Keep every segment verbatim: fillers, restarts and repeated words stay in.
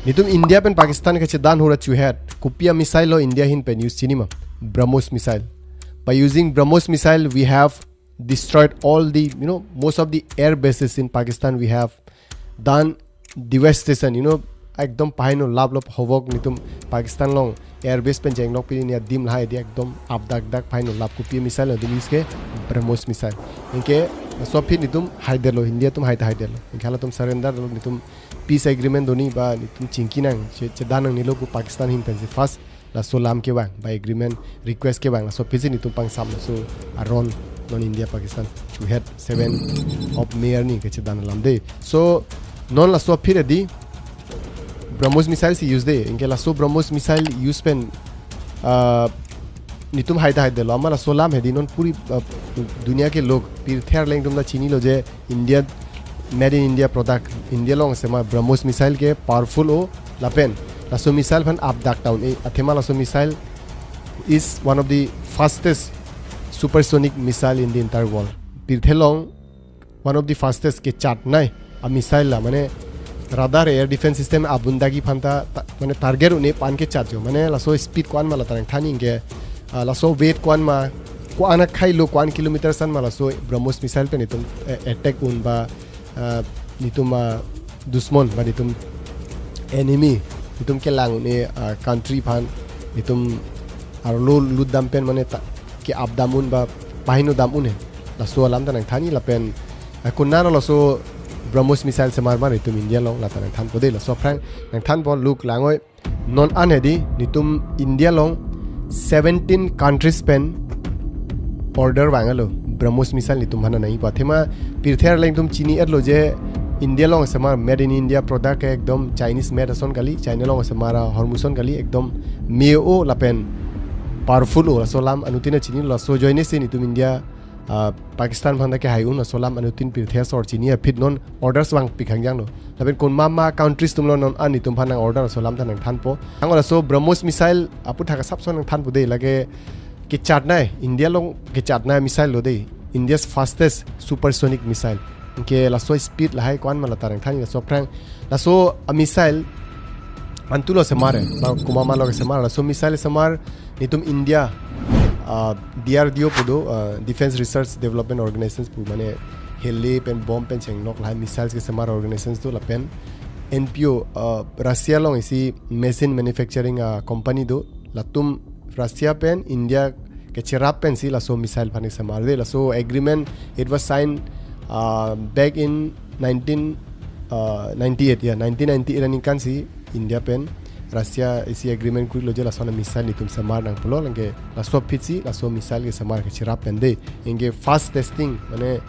Nitum India pen Pakistan kachedan ahut achuhet kopi a missile lo India ahin pen use chini ma? BrahMos missile. By using BrahMos missile, we have destroyed all the, you know, most of the air bases in Pakistan. We have done devastation, you know, ekdom pahaino lap lop hovok nitum Pakistan along air base pen jenglok pini adim lahai di ekdom apdak dak pahaino lap kopi missile nitum use ke? BrahMos missile. Anke laso aphi nitum haidetlo, India atum haita haidetlo. Anke halatum surrender lo, nitum peace agreement do-ni ba nitum chingki nang, che-, chedan nangnelo pu Pakistan ahin pensi first laso alam kevang, ba agreement request kevang, laso aphi si nitum pangsam laso aron non India Pakistan chuhet seven of May arni kachedan alam dei. So non laso aphi edi BrahMos missile si use dei. Anke laso BrahMos missile use pen, ah, nitum haita haidetlo. Amat laso alam hedi non puri, ah, dunia ke lok, pirthe arleng atum ta chinilo je India, made in India product, India along semar BrahMos missile ke powerful o lapen laso missile aphan apdak ta un-e, athema laso missile is one of the fastest supersonic missile in the entire world. Pirthe along one of the fastest kechatnei a missile la, mane radar air defense system abundagi aphanta ta, mane target un-e pu-an kechat jo, mane laso speed ko-an ma la ta nangthan-i anke, ah, laso weight ko-an ma, ko-an akhei lo, ko-an kilometer an ma laso BrahMos missile pen nitum, eh, attack un ba, ah, nitum, ah, dusmon ba nitum enemy, nitum kelang un-e, ah, country aphan nitum arlo lut dam pen mane ta, ke-ap dam un ba pahaino dam un he. Laso alam ta nangthan-i lapen, ah, konat laso BrahMos missile semar mar nitum India along la ta nangthanpo dei. Laso aphrang nangthanpo luk langoi. Non an hedi nitum India along seventeen countries pen order vanglo BrahMos missile nitum aphan nangpo. Athema pirthe arleng atum chini-etlo je India along semar made in India product ke ekdom Chinese made ason kali, China along semar ahormu ason kali, ekdom me-o lapen powerful o, laso alam anuttin chinilo. Laso ajoine si nitum India, ah, Pakistan aphanta kehai un, laso alam anuttin pirthe asor chini aphi non orders vangpik hangjanglo. Lapen konma ma countries atumlo non an nitum aphan nang order, laso alam ta nangthanpo. Ang laso BrahMos missile aputhak asapso nangthanpo dei, lake kechatnei, India along kechatnei missile lo dei. India's fastest supersonic missile. Anke laso speed lahai ko-an ma la ta nangthan-i, laso aphrang laso a missile antu lo semar he, ba komat ma lo semar, laso missile semar nitum India, ah, D R D O pu do, ah, Defense Research Development Organization pu, mane hele pen bomb pen chenglok lahai missiles kesemar organizations do, lapen N P O, ah, Russia along isi machine manufacturing, ah, company do, latum Russia pen India kecherap pensi laso missile aphan semar dei. Laso agreement, it was signed, uh, back in nineteen, uh, ninety-eight, yeah, nineteen ninety-eight aningkan si India pen Russia isi agreement kurilo je laso a missile nitum semar nangpo pulo, anke laso aphi si laso missile kesemar kecherap pen dei. Anke first testing, mane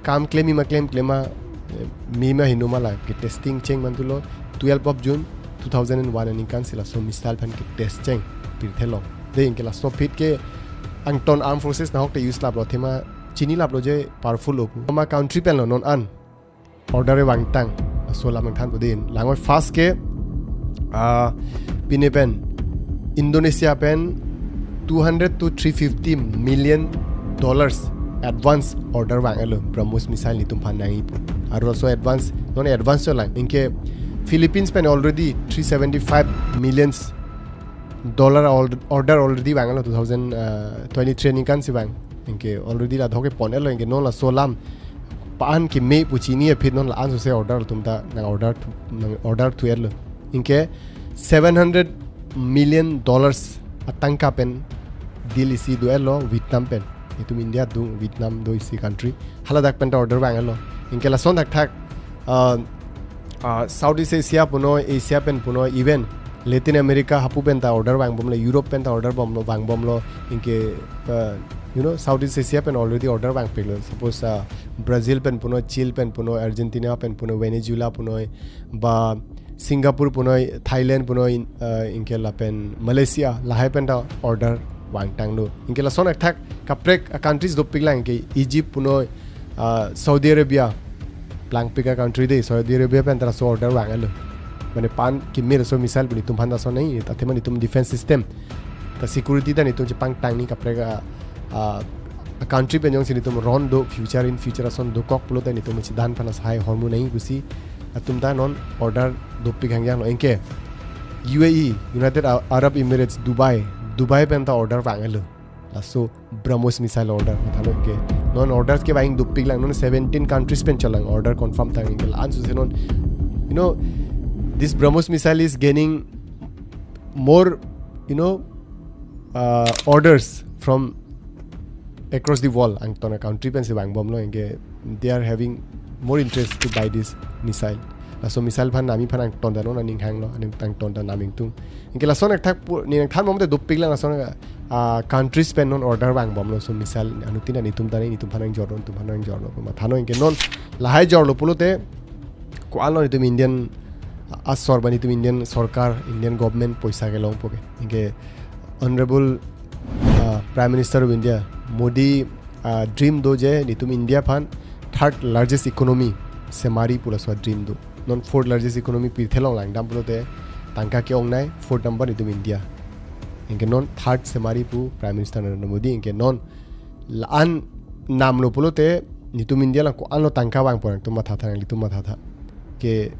kam klem-i ma klem, klem ma, eh, me ma heno ma la ke testing cheng mantulo, twelve of June two thousand and one aningkan si laso missile aphan ketest cheng pirthe along. Dei, anke laso aphi ke angton armed forces nahok te use laplo, athema chini laplo je powerful lo pu. Ma country pen lo non an order vangtang, laso alam nangthanpo dei. Langoi first ke, ah, pine pen Indonesia pen two hundred to three fifty million dollars advance order vanglo BrahMos missile nitum aphan nangji pu. Aru laso advance, non advance cholang. Anke Philippines pen already three seventy-five millions dollar al-, order already vanglo, two thousand twenty-three aningkan si vang. Anke already la dhoke pon-etlo, anke non laso alam pa-an keme pu chini aphi non la-an sose order atum ta nang order thu, nang order thu-etlo. Anke seven hundred million dollars atangka pen deal isi do-etlo Vietnam pen. Itum India adung Vietnam do isi country. Hala dak pen ta order vanglo. Anke lason thakthak, ah, ah, Southeast Asia punoi, Asia pen punoi, even Latin America hapu pen ta order vangbomlo, Europe pen ta order bomlo, vangbomlo. Anke, ah, you know, Southeast Asia pen already order vangpiklo. Suppose, ah, Brazil pen punoi, Chile pen punoi, Argentina pen punoi, Venezuela punoi, ba Singapore punoi, Thailand punoi, ah, anke lapen Malaysia, lahai pen ta order vangtanglo. Anke lason thakthak kaprek a countries dopiklang, anke Egypt punoi, ah, Saudi Arabia, plangpik a country dei, Saudi Arabia pen ta laso order vanglo. Mane pa-an keme laso missile pu nitum aphan ta lason nangji, athema nitum defense system ta security ta nitum chepangtang nangji, kaprek a, ah, a country pen jongsi nitum ron do, future in future ason dokok pulote nitum chedan aphan asai ahormu nangji pusi atum ta non order dopik hangjang lo. Anke U A E, United Arab Emirates, Dubai, Dubai pen ta order vanglo. Laso BrahMos missile order matha lo. Anke non orders kevang dopik lang, non seventeen countries pen chelang order confirm tang. Anke la-an suse non, you know, this BrahMos missile is gaining more, you know, uh, orders from across the world. Angton a country pensi vangbomlo, anke they are having more interest to buy this missile. Laso missile aphan nami aphan angton ta non aning hanglo, aning angton ta nami ingtung. Anke lason akthak pu, ne nangthan bomte dopik lang lason, ah, countries pen non order vangbomlo. So missile anuttin nelitum ta, nelitum aphan nangjorlo, nelitum aphan nangjorlo matha lo. Anke non lahai jorlo pulote ko-an lo nelitum Indian asor ba nelitum Indian sorkar, Indian government poisa kelongpo ke. Anke Honorable, ah, Prime Minister of India Modi, ah, dream do je nelitum India aphan third largest economy semari pu laso dream do. Non fourth largest economy pirthe along langdam pulote tangka ke-ongnei, fourth number nelitum India. Anke non third semari pu Prime Minister Narendra Modi. Anke non la-an namlo pulote nelitum India lang ko-an lo tangka vangpo, nangtum mathatha, nanglitum mathatha. Ke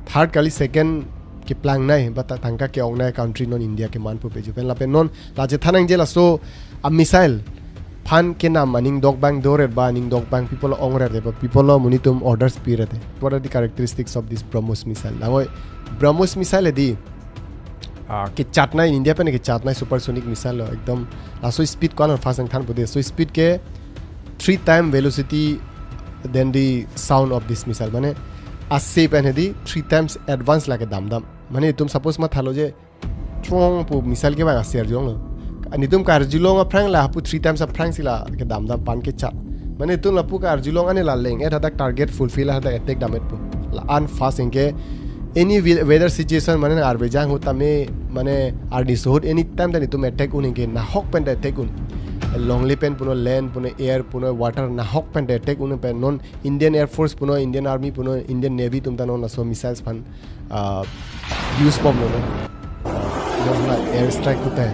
third kali, second keplangnei, ba ta-, tangka ke-ongnei country non India kemanpo peju pen. Lapen non la chethan nangji laso a missile aphan kenam aning dokbang doret ba aning dokbang people ongret ba people monit atum orders piret. What are the characteristics of this BrahMos missile? Langoi, BrahMos missile edi, ah, kechatnei, India pen kechatnei supersonic missile lo, ekdom laso speed ko-an fast nangthan pulote. So speed ke three time velocity than the sound of this missile. Mane ase pen edi three times advance lake damdam. Mane itum suppose mathalo je chong pu missile kevang ase arjulonglo. Nelitum karjulong aphrang la hapu three times aphrangsi la kedamdam, pan kechat. Mane itum lapu karjulong ane la leng-et hadak target fulfill hadak attack dametpo. La-an fast. Anke any we-, weather situation, mane arve jang ahut tame, mane arni so ahut, any time ta nelitum attack un, anke nahok pen ta attack un. Longle pen punon, land punon, air punon, water nahok pen ta attack un pen non Indian Air Force punon, Indian Army punon, Indian Navy atum ta non laso missiles aphan, ah, use bomlo non. Non la air strike ahut ta,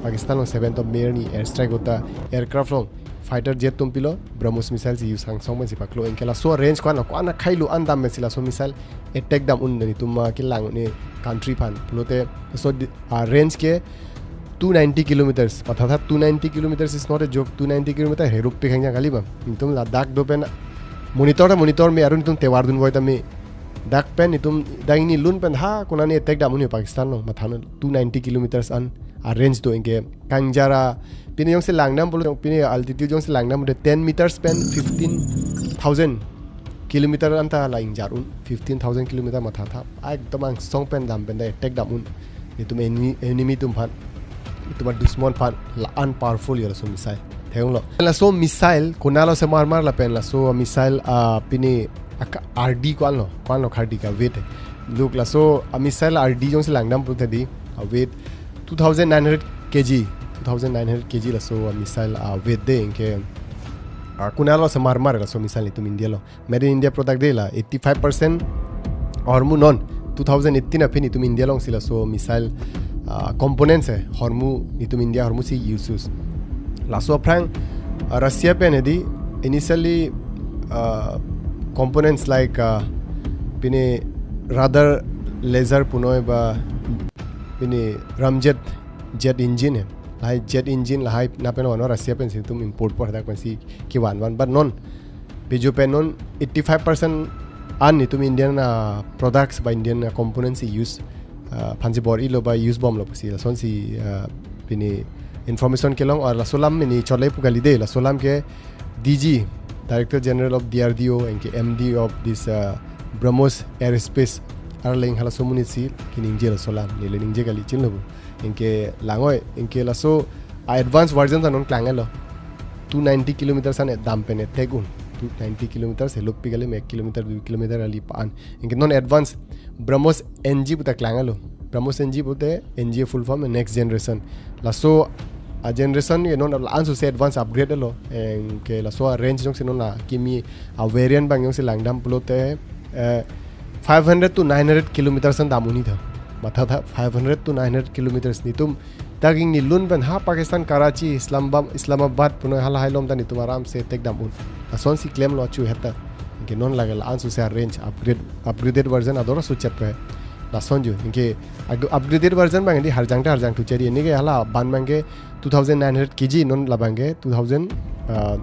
Pakistan along seventh of May arni air strike ahut ta aircraft along fighter jet atum pilo, BrahMos missile si use angsong pensi paklo. Anke laso range ko-an lo, ko-an akhai lo, an dam pensi laso missile attack dam un, nelitum ma kelang ne country aphan pulote. So di-, ah, range ke two ninety kilometers. Mathatha, two ninety kilometers is not a joke. Two ninety kilometer herup pe khang jang kali ba. Nelitum ladak do pen monitor ta monitor me, arun nelitum tovar dunvoi ta me. Dak pen nelitum dang ni lun pen ha konane attack dam un-e Pakistan along, mathanon. Two ninety kilometers an a range do. Anke kangjara pine jongsi langdam pulo, pine altitude jongsi langdam pulo ten meters pen fifteen thousand kilometer anta la ingjar un, fifteen thousand kilometer mathatha. Ekdom angsong pen dam pen da attack dam un. Nelitum enemy, enemy atum aphan, nelitum adusmon aphan la-an powerful yo laso missile. Theklonglo. Laso missile konatlo semarmar lapen laso missile, ah, pine aka ardi ko-an lo, ko-an lo kardi ka weight. Luk laso a missile ardi jongsi langdam pulote di, a weight two thousand nine hundred K G, two thousand nine hundred K G laso a missile a weight de. Anke, ah, konatlo semarmar laso missile, nelitum India lo. Made in India product de la, eighty-five percent ahormu non two thousand eighteen aphi nelitum India alongsi laso missile, ah, components ahormu nelitum India ahormu si use use. Laso aphrang, ah, Russia pen edi initially, ah, components like, ah, pine radar laser punoi ba pine ramjet jet engine hai, lahai jet engine lahai na pen vanvan Russia pensi nelitum import por hadak pensi kevanvan. But non pejo pen non eighty-five percent an nelitum Indian, ah, products ba Indian, ah, components si use, ah, aphansi bor-ilo ba use bomlo pusi lasonsi, ah, pine information kelong. Or laso alam pine chole pu kali de, laso alam ke D G, Director General of D R D O, anke M D of this, ah, BrahMos Aerospace, arleng halaso amonit si keningje laso alam, neli ningje kali, chinilo pu. Anke langoi, anke laso a advanced version ta non klang-etlo. Two ninety kilometers an dam pen attack un. Two ninety kilometers helup pi kali, ek kilometer, dui kilometer kali pa-an. Anke non advanced BrahMos N G puta klang-etlo. BrahMos N G pute, N G full form next generation. Laso a generation ke non la-an suse advance upgrade lo. Anke laso a range jongsi non la kimi a variant abang jongsi langdam pulote, eh, five hundred to nine hundred kilometers an dam un-e tha. Mathatha, five hundred to nine hundred kilometers nelitum dak ingni lun pen ha Pakistan Karachi, Islamabad, Islamabad punoi halahai along ta nelitum aram se attack dam un. Lasonsi klemlo achu heta. Anke non lake la-an sose range upgrade, upgraded version ador sochet pe. Lason jo. Anke ag-, upgraded version abang di harjang ta harjang thucheri. Anke hala ban abangke two thousand nine hundred K G, non labangke two thousand, uh,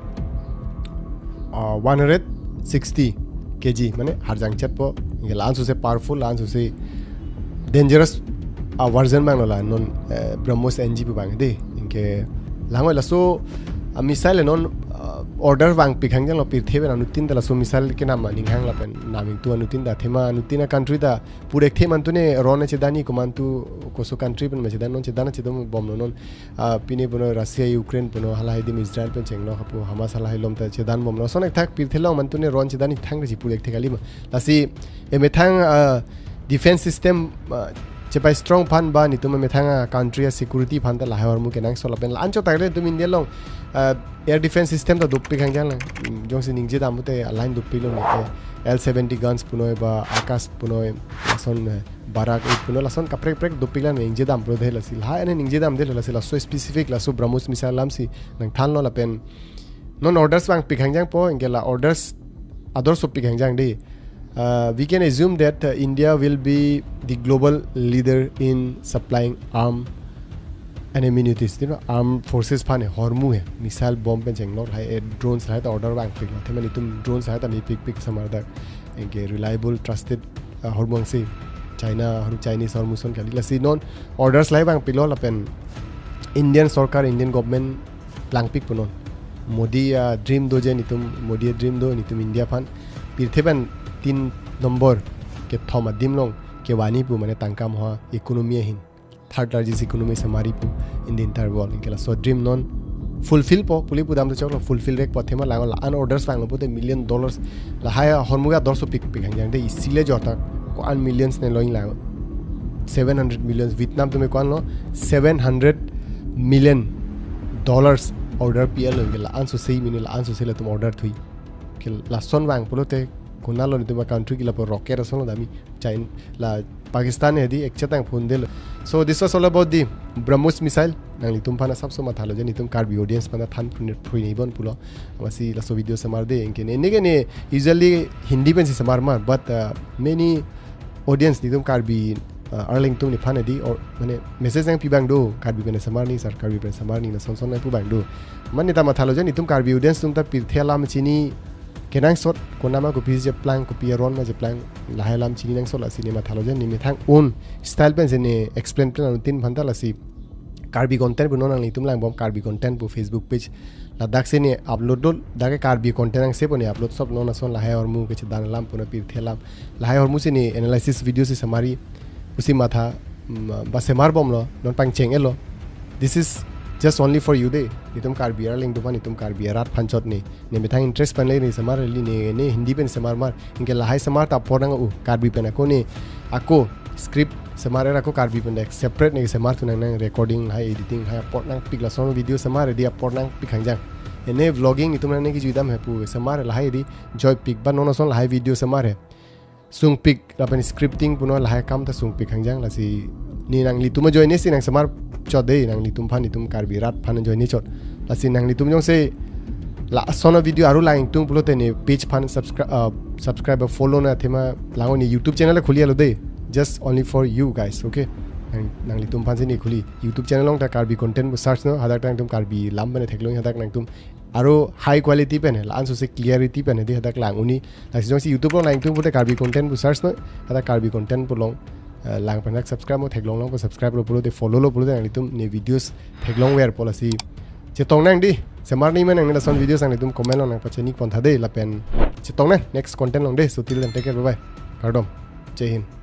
uh, one hundred sixty K G. Mane harjang chetpo. Anke la-an sose powerful, la-an sose dangerous, uh, version abang lo la non, uh, BrahMos N G pu abang di. Anke langoi laso, uh, missile non, uh, order vangpik hangjang lo pirthe pen anuttin ta laso missile kenam aning hang lapen naming tu anuttin ta athema anuttin a country ta purek the mantu ne ron chedan-i komantu koso country pen ma chedan non chedan chedom bom lo non, ah, pine puno Russia, Ukraine puno hala adim Israel pen chenglo hapu Hamas hala alom ta chedan bom lo. Sonek thak pirthe along mantu ne ron chedan-i thang si purek the kali ma. Lasi emethang, ah, defense system, ah, chepai strong aphan ba netum emethang, ah, country a security aphan ta lahai ahormu kenangsot lapen la-an chot tangte netum India along, ah, air defense system ta dopik hangjang lang. Mm, jongsi ningje dam pute a-line dopik lo ne, eh, L seventy guns punoi ba Akash punoi, lason, eh, Barak eight punoi lason kaprek prek dopik lang ningje dam pulo de lasi. Lahai ane ningje damde lasi laso specific laso BrahMos missile alam si nangthanlo lapen non orders vangpik hangjang po, anke la orders ador sopik hangjang di. Uh, we can assume that, uh, India will be the global leader in supplying arm and ammunition, you know, armed forces aphan ahormu he, missile bomb pen chenglok hai, eh, drones hai ta order vangpik lo. Athema netum drones hai ta nepikpik samar dak. Anke reliable, trusted, uh, ahormu angse. China, ahormu Chinese ahormu ason kali. Lasi non orders lahai vangpik lo lapen Indian sorkar, Indian government plangpik punon. Modi a-dream do je netum, Modi a-dream do netum India aphan pirthe pen tin number kethom adim along kevan-i pu mane tangka moha economy ahin. Third largest economy semari pu in the entire world. Anke laso dream non fulfill po, puli pudam to choklo fulfill rek po athema lang la-an orders vanglo pute million dollars. Lahai ahormu ke ador sopikpik hangjang de isi le jota ko-an millions ne lo-in lang. Seven hundred millions, Vietnam atum ko-an lo, seven hundred million dollars order P L lo, anke la-an sose mene la-an sose latum order thui. Ke lason vang pulote konat lo netum a-country ke lapu rocket ason lo dam-i. China la Pakistan he di ek chetang phun de lo. So this was all about the BrahMos missile. Nanglitum aphan asapso mathalo je netum Karbi audience aphan than phun phui ni bon pulo. Amatsi laso video semar de anke ne, ne ke ne usually Hindi pen si semar mar, but, uh, many audience netum Karbi, uh, arleng atum nephan di or mane message nangpi abang do, Karbi pen semar ni sir, Karbi pen semar ni lason son nangpu abang do. Mane ta mathalo je netum Karbi audience atum ta pirthe alam chini kenangsot, konat ma kopi cheplang, kopi aron ma cheplang, lahai alam chini nangsot lasi ne mathalo je ne methang own style pen si ne explain plan anuttin aphan ta lasi Karbi content pu non nanglitum lang bom Karbi content pu Facebook page. Ladak si ne upload lo, dak ke Karbi content angse pu ne upload sop non ason lahai ahormu kechedan alam pu na pirthe alam. Lahai ahormu si ne analysis video si semar-i pusi matha, mm, ba semar bom lo, non pangcheng-et lo. This is just only for you de. Netum Karbi arleng atum aphan, netum Karbi arat aphan chot ne. Ne methang interest pen le ne semar li ne, ne Hindi pen semar mar. Anke lahai semar ta apor nang u Karbi pen ako ne. Ako script semar er ako Karbi pen dek separate ne semar thu nang nang recording hai editing hai apor nangpik lason video semar di apor nangpik hangjang. Ene vlogging netum nang ne kejui dam he pu semar lahai di joipik ba non ason lahai video semar he. Sungpik lapen scripting pu non lahai akam ta sungpik hangjang lasi ne nanglitum ajoine si nang semar chot de nanglitum aphan netum Karbi rat aphan ajoine chot. Lasi nanglitum jongsi lason a video aru lang ingtung pulote ne page aphan subscribe, uh, subscribe follow na athema lang-o ne YouTube channel khuli lo de. Just only for you guys, okay? Nang, nanglitum aphan si ne khuli. YouTube channel along ta Karbi content pu search non, hadak ta nangtum Karbi alam pen theklong, hadak nangtum aru high quality pen la-an sose clarity pen di hadak lang-un-e. Lasi jongsi YouTube along lang ingtung pulote Karbi content pu search non, hadak Karbi content pu along, eh, lang pen dak subscribe mo theklong long pu subscribe lo pulote follow lo pulote nanglitum ne videos theklong ver po lasi chetong nang di. Semar ni men nang ne lason videos nanglitum comment along nangpachini pon tha de lapen chetong nang next content along de. So till then take care, bye bye. Kardom. Jai Hind.